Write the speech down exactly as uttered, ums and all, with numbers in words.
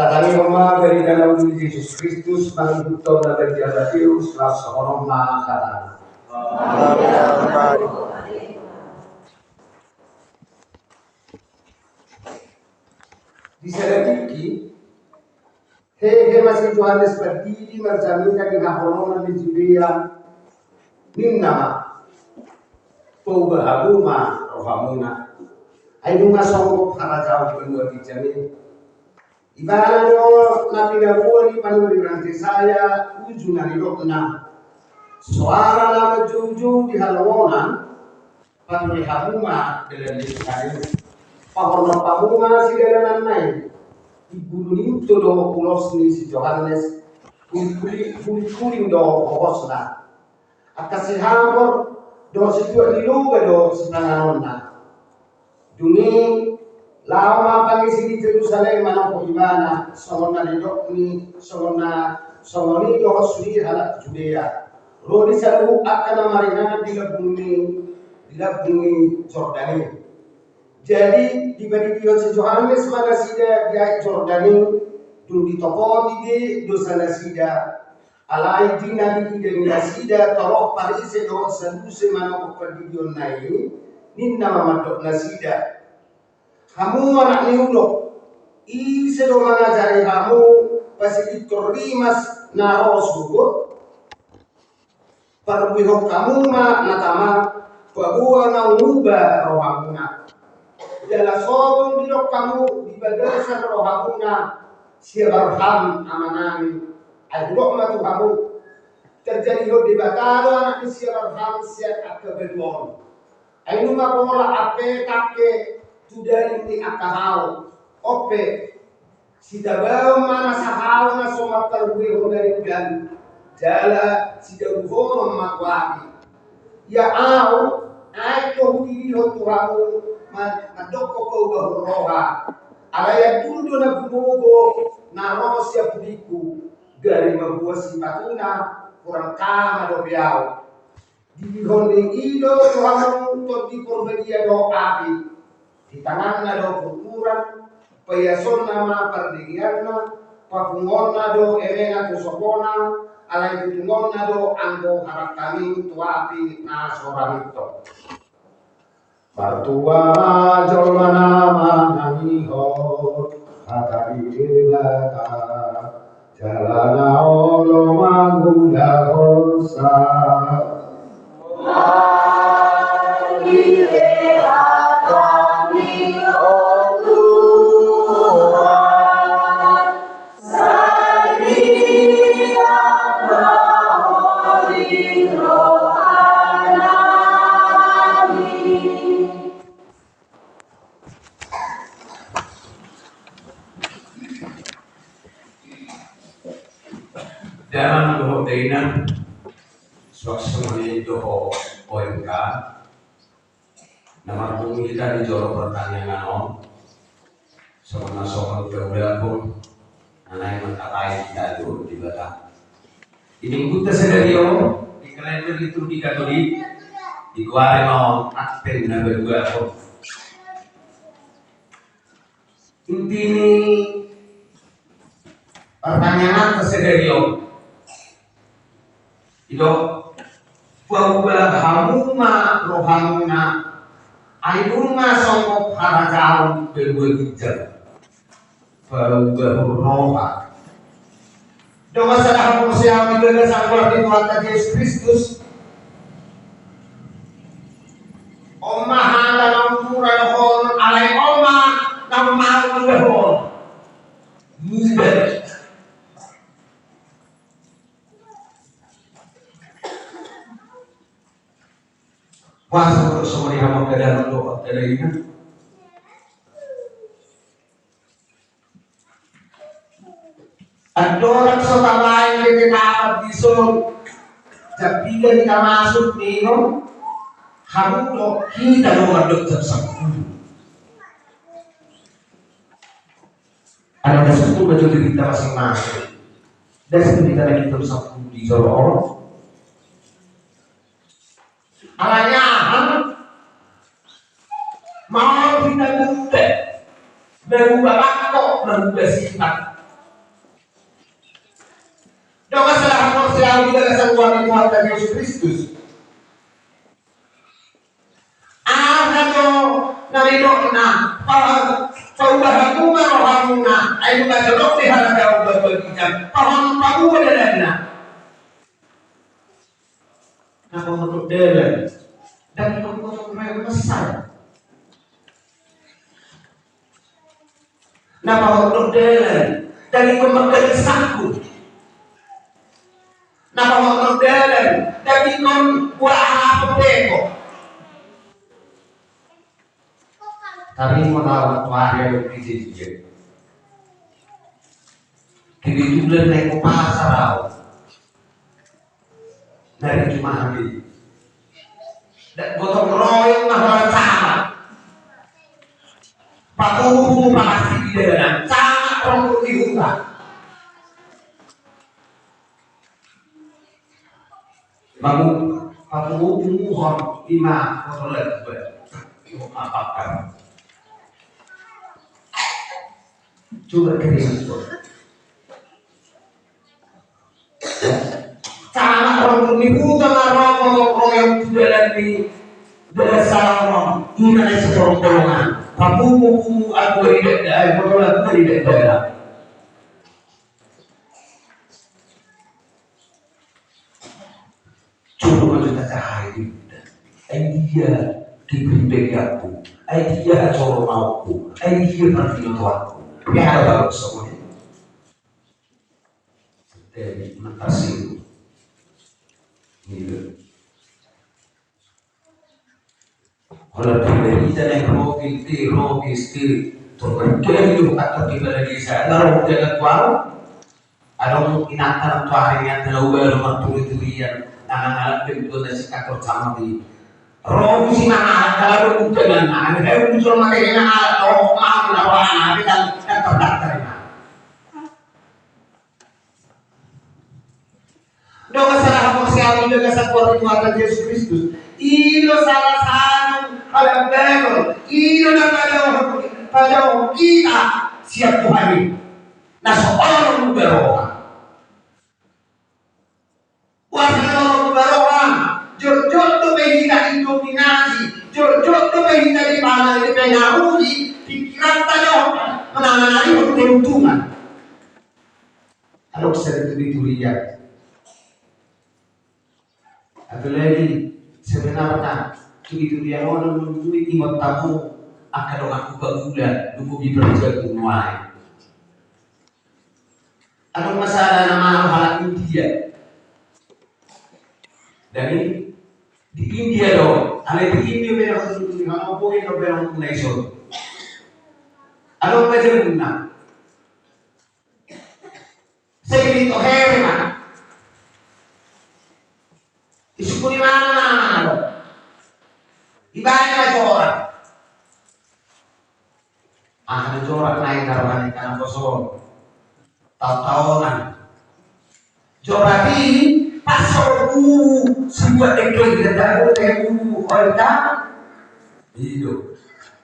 Tatangianghon ma barita na uli ni Jesus Kristus manurut na badia Mateus, laos songon on ma hatana. Di sada tingki, hehe ma si Johannes Pandidi marjamita di haholongan ni Judea, ninna ma: Pauba hamu ma rohamuna, ai nunga songgop harajaon banua ginjang i. Ibana do na pinaboa ni panurirang Jesaya uju na nidokna: Soara na manjoujou di halongonan, pature hamu ma dalan ni Tuhan i. Pahornop hamu ma sidalananna i. Imbulu ni unto do ulos ni si Johannes, huling-huling do hobosna. Angka sihambor dohot situak ni loba do sipanganonna. Dung i laho ma pangisi ni Jerusalem manopot ibana, songon na nidok ni, songon na, songon i dohot sude halak Judea ro di saluhut angka na maringanan di lambung ni, di lambung ni Jordan i. Jadi dipadidihon si Johannes ma nasida di aek Jordan i, dung ditopoti be dosa nasida. Alai di na diida ni nasida torop Parise dohot Saduse manopot pandidionna i, ninna ma mandok nasida: Hamu anak ni ulok, ise do mangajari hamu pasilingkon rimas na ro sogot? Parbuehon hamu ma na tama, paboa naung uba rohamuna. Jala so tung didok hamu di bagasan rohamuna: Si Abraham amanami. Ai hudok ma tu hamu: Tarjadihon Debata do anak ni si Abraham sian angka batu on. Ai nunga pola ampe tangke tu dalan ni angka hau. On pe, sitabaon ma nasa hau na so marparbuehon na denggan, jala sidabuhonon ma tu api. Ia ahu, aek do hudidihon tu hamu, ma-, mandokkon paubahon roha. Alai andul do na gumogo na ro sian pudingku, gari mabuan sipatuna, hurang tama dope ahu. Didihon ni i do tu hamu Tondi Porbadia dohot api. Di tanganna do purpuran, paiasonna ma pardegeanna, papunguonna do emena tu sopona, alai tutungonna do anggo harangkami tu api na so ra mintong. Martua ma jolma na manangihon hata ni Debata, jala na olo mangulahonsa. Damang dohot dainang, suang songon i dohot O M K na marpungu hita di jolo partangiangan on. Songon na songon keulahon na naeng mandapothon hita tu Debata. Di Minggunta sadari on, di kalender liturgi Katolik, digoari ma on Advent na baruahon. Inti ni partangianganta sadari on, didok: Pauba hamu ma rohamuna, ai nunga songgop harajaon banua ginjang. Paubahon roha. Dongan sada haporseaon di bagasan goar ni Tuhanta Jesus Kristus. On ma hata naung mura dohonon, alai on ma naung maol dohonon. Muda. Masa songon i hamu angka damang dohot angka dainang. Andorang so tabaen be tetapan dison, jam piga hita masuk ninna, hamu do, hita do mandok jam sampulu. Alana das tu ma jolo dirinta masing-masing. Das tu hita na jam sampulu di jolo on. Alana aha? Mau hita berubah, berubah bangko, berubah sifat. Di bagasan goar ni Tuhanta Jesus Kristus. Aha do na nidokna? Pa-, paubahan hamu ma rohamuna, ai nunga jolok di halak au batu ginjang, pahonon hamu ma dalanna. Na pahot dalan, dang ingkon gotong royong masa. Na pahot dalan, dang ingkon mangkarisangku. Na pahot dalan, dang ingkon buat aha pepeko. Tapi mau tahu tu hari ada di sini. Kebetulan naik ke pasar au. Dari Jumat ini. Gotong royong ma holan sama. Pakuhu pasti di dalam sama rongkul di hutan. Mamu, pakuhu muhon ima kotolan gue. Apa kan? Coba kering. Sama rongkul ni huta ma ro gotong royong tu dalan ni dalan Salomo. Ima na sitorong-torongan. Papungu-pungu agu ari dada, eh, kotolan agu ari dada. Coba ma jo tajahai di huta. Ai dia di pribadianku. Ai dia joro mauku. Ai dia parbinotoanku. Tapi ada baru semuanya. Jadi, matarsinggung. Gitu. Kalau terjadi dan yang rohis ti, rohis ti, terjadi itu kata di pada desa, ada roh dia kuat. Ada mungkin akan tuh hari yang terlalu baru merturi-turian, tangan alat pintu dan si kantor sama di roh si mana kalau bukan, nah, ada muncul materi yang alat, oh, mau lawan, ada dan terdaftar. Dong salah haporseaon di bagasan goar ni Tuhanta Jesus Kristus. I do salah satu halak baru. I do na pajauhon, pajauhon hita sian Tuhan i. Na so onom uga roha. Boasa na so onom uga roha? Jotjot dope hita didominasi. Jotjot dope hita dipana-, dipengaruhi. Pikiranta do. Menangan-nangan keuntungan. Adong sada turi-turian. Apalagi sebenarna turi-turian on nungnung ingot hamu angka donganku pagula nungnung di perjagung nuaeng. Adong masalah na malo halak India. Jadi di India do, alai di India beda turi-turian, beda turi-turian. Adong masalah. Sai ditoheri ma. Disungkun imana, mana, mana do. Dibaen ma jorat. Aha do jorat na i, na roha ni angka na poso. Taon-taonan. Jorat i, pas so bubu, si buat deklarasi, dan bubu, oi, kan? I do.